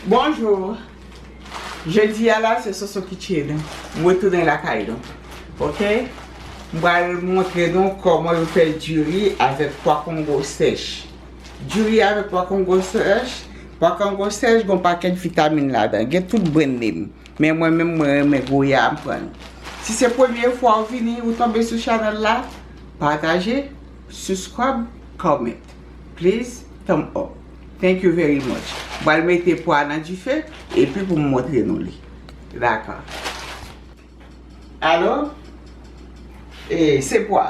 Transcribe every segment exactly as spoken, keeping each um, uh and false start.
Bonjou. Jodi a la, se Soso Kitchen. M retounen lakay nou. Oke? M pral montre nou kòman yo fè diri avèk pwa kongo sèch. Diri avèk pwa kongo sèch, pwa kongo sèch gen yon pakèt vitamin ladan. Gen tout brand name. Men mwen menm, mwen renmen Goya, m pran. Si se premye fwa ou vini, ou tonbe sou chanèl la, pataje, subscribe, comment. Please, thumb up. Thank you very much. M pral mete pwa nan dife, epi pou m montre nou li. Dakò. Alò, e, se pwa.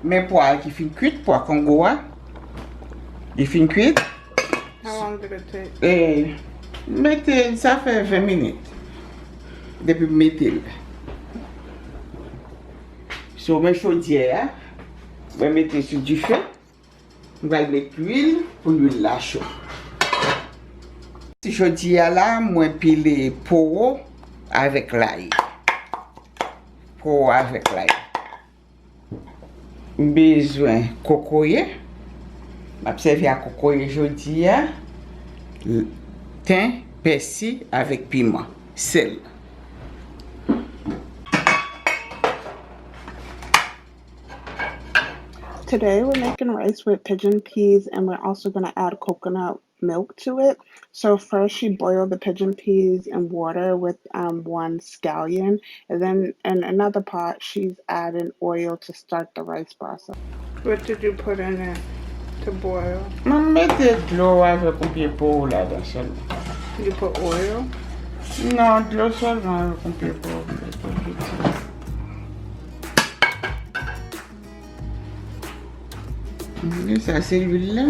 Men pwa ki fin kwit, pwa kongo a. Li fin kwit. How long did it take? E, mete, sa fè ven minit. Depi m mete l. So, men chodyè a, mwen mete sou dife. M pral met lwil pou lwil la cho. Jodi a la, mwen pile powo avèk lay. Powo avèk lay. M bezwen kokoye. M ap sèvi ak kokoye jodi a. L-, ten, pèsi avèk piman. Sèl. Today we're making rice with pigeon peas, and we're also gonna add coconut milk to it. So first she boiled the pigeon peas in water with, um, one scallion, and then in another pot she's adding oil to start the rice process. What did you put in it to boil? Mwen mete dlo avèk yon pye po ladan sèlman. You put oil? Non, dlo sèlman avèk yon pye po. Sa se lwil la.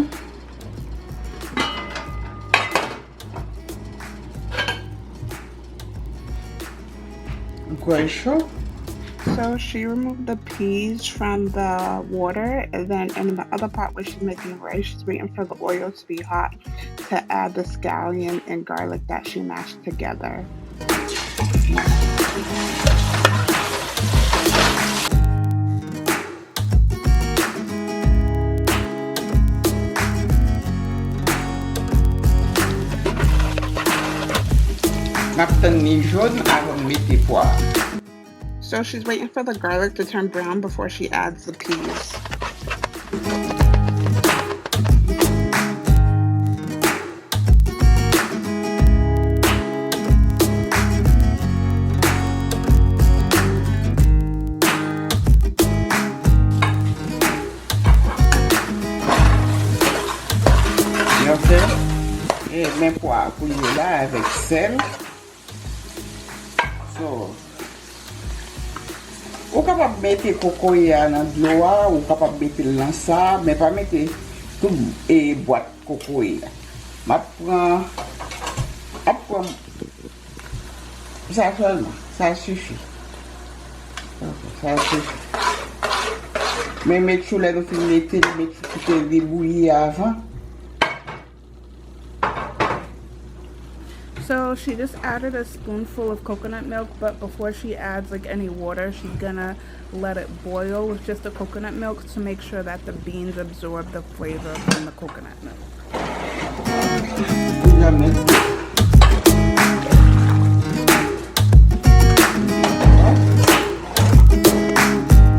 Ankò cho. So she removed the peas from the water, and then in the other pot where she's making the rice, she's waiting for the oil to be hot to add the scallion and garlic that she mashed together. M ap tann li jòn avan m mete pwa. So she's waiting for the garlic to turn brown before she adds the peas. Yo fè, e, men pwa koulye la avèk sèl. So, ou kapab mete kokoye a nan dlo a, ou kapab mete l nan sa, men pa mete tout, e, bwat kokoye a. M ap pran, ap pran sa sèlman, sa sifi. Ok, sa sifi. Men make sure lè nou fin mete l, make sure kite l debouyi avan. So she just added a spoonful of coconut milk, but before she adds, like, any water, she's gonna let it boil with just the coconut milk to make sure that the beans absorb the flavor from the coconut milk.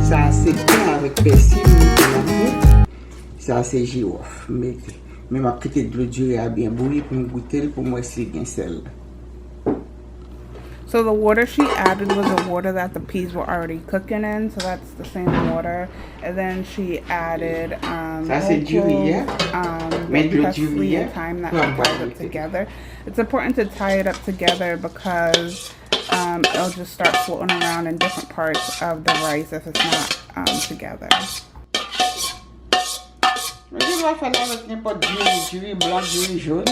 Sa se pen avèk pèsi, m mete ladan. Sa se jiwòf, m mete. Men m ap kite dlo diri a byen bouyi pou m goute l, pou m wè si gen sèl. So the water she added was the water that the peas were already cooking in, so that's the same water. And then she added, um, sa se diri a. Um, men dlo diri a, and thyme that she tied up together. It's important to tie it up together because, um, it'll just start floating around in different parts of the rice if it's not, um, together. Men gen dwa fè l avèk nenpòt diri, diri blan, diri jòn.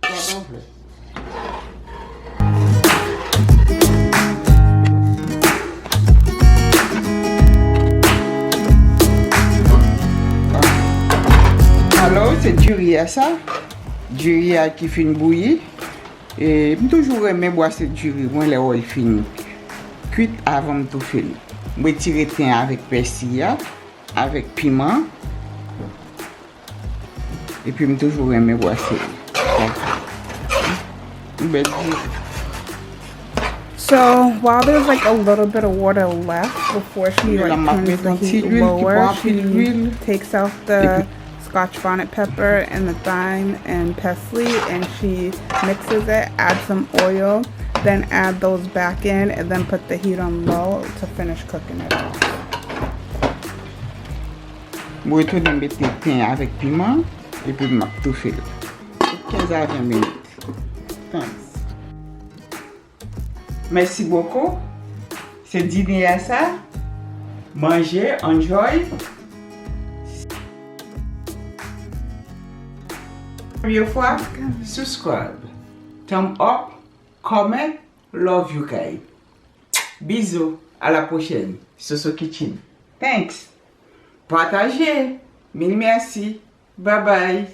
Sa nou vle. Alò, se diri a sa. Diri a ki fin bouyi. E, m toujou renmen bwase diri mwen lè w wè l fin kwit avan m toufe l. M retire ten avèk pèsi a, avèk piman. Epi m toujou renmen bwase li. Konsa. Ou bèl di. So while there's like a little bit of water left before she Mwen la like m ap turns met the yon ti heat lwil ki pran lower, anpil she lwil. takes out the Scotch bonnet pepper and the thyme and parsley, and she mixes it, add some oil, then add those back in, and then put the heat on low to finish cooking it off. Mwen retounen mete ten avèk piman epi m ap toufe l. Kenz a ven minit. Thanks. Mèsi bokou. Se dine a sa. Manje, enjoy. Premye fwa, subscribe, thumb up, comment, love you guys. Bizou, à la prochaine. Soso Kitchen. Thanks. Pataje. Mil mèsi. Bye bye.